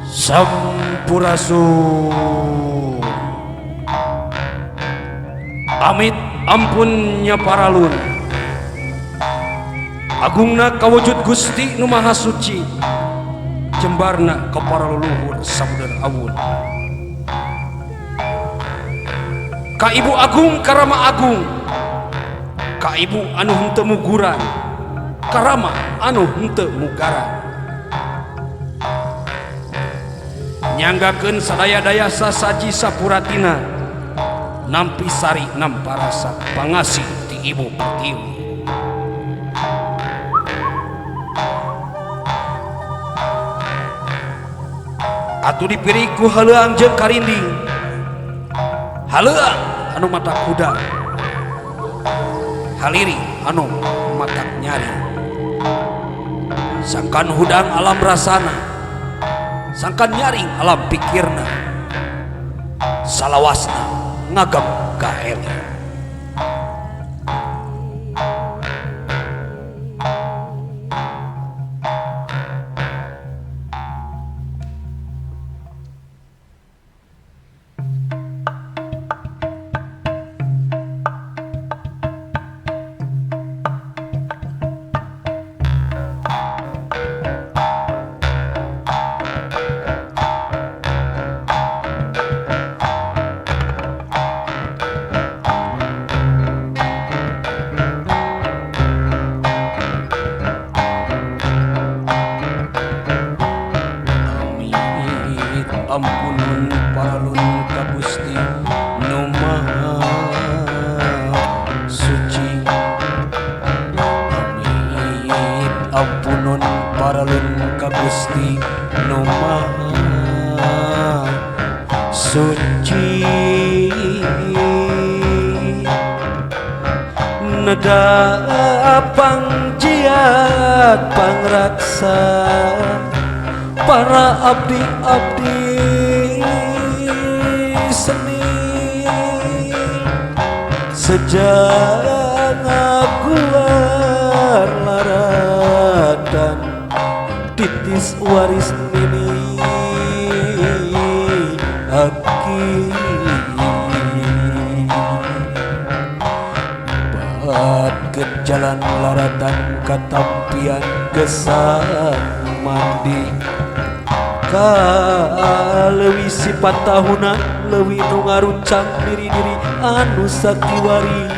Sampurasun. Amit ampunnya paralun. Agungna kawujud Gusti nu Maha Suci. Jembarna ka para leluhur sabudeun awun. Ka Ibu Agung Karama Agung. Ka Ibu anu henteu muguran. Karama anu henteu mugaran. Nyanggakeun sadaya-daya sasaji sapuratina. Nampi sari namparasa pangasih ti Ibu Pertiwi. Atuh dipiriku haleuang jeung karinding. Haleuang anu mata kuda. Haliri anu mata nyari. Sangkan hudang alam rasana. Sangkan nyaring alam pikirna. Salawasna ngagem kaeli. Ampunun paralun ka Gusti nu Maha Suci. Amit ampunun paralun ka Gusti nu Maha Suci. Neda pangjiat pangraksa para abdi-abdi seni sejak ngaguar laratan titis waris nini aki bat ke jalan laratan katampian gesang mandi kaleuwi sifat tahuna leuwih nu ngaruncang diri-diri anu sakiwari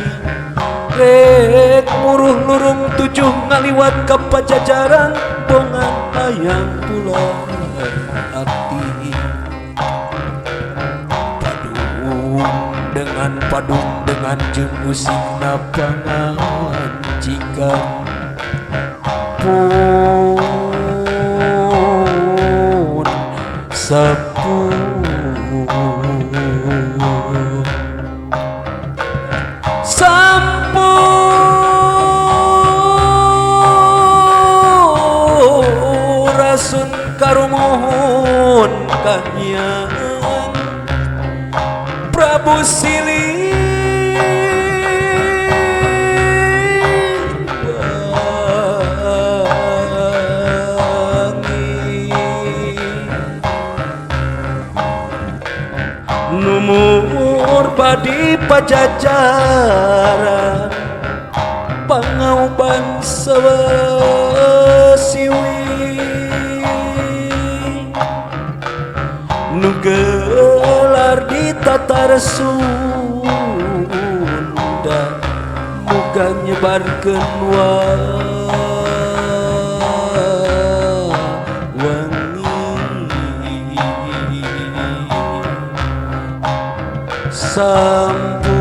rek muruh lurung tujuh ngaliwat ka pajajaran bongan hayang pulang ati padung dengan jeung musikna pangancikan pun sepuh sampurasun karumuhun kahyangan Prabu Silih numur badi pajajaran pangauban sewesiwi nu gelar di tatar Sunda muga nyebarkeun wangi sampurasun.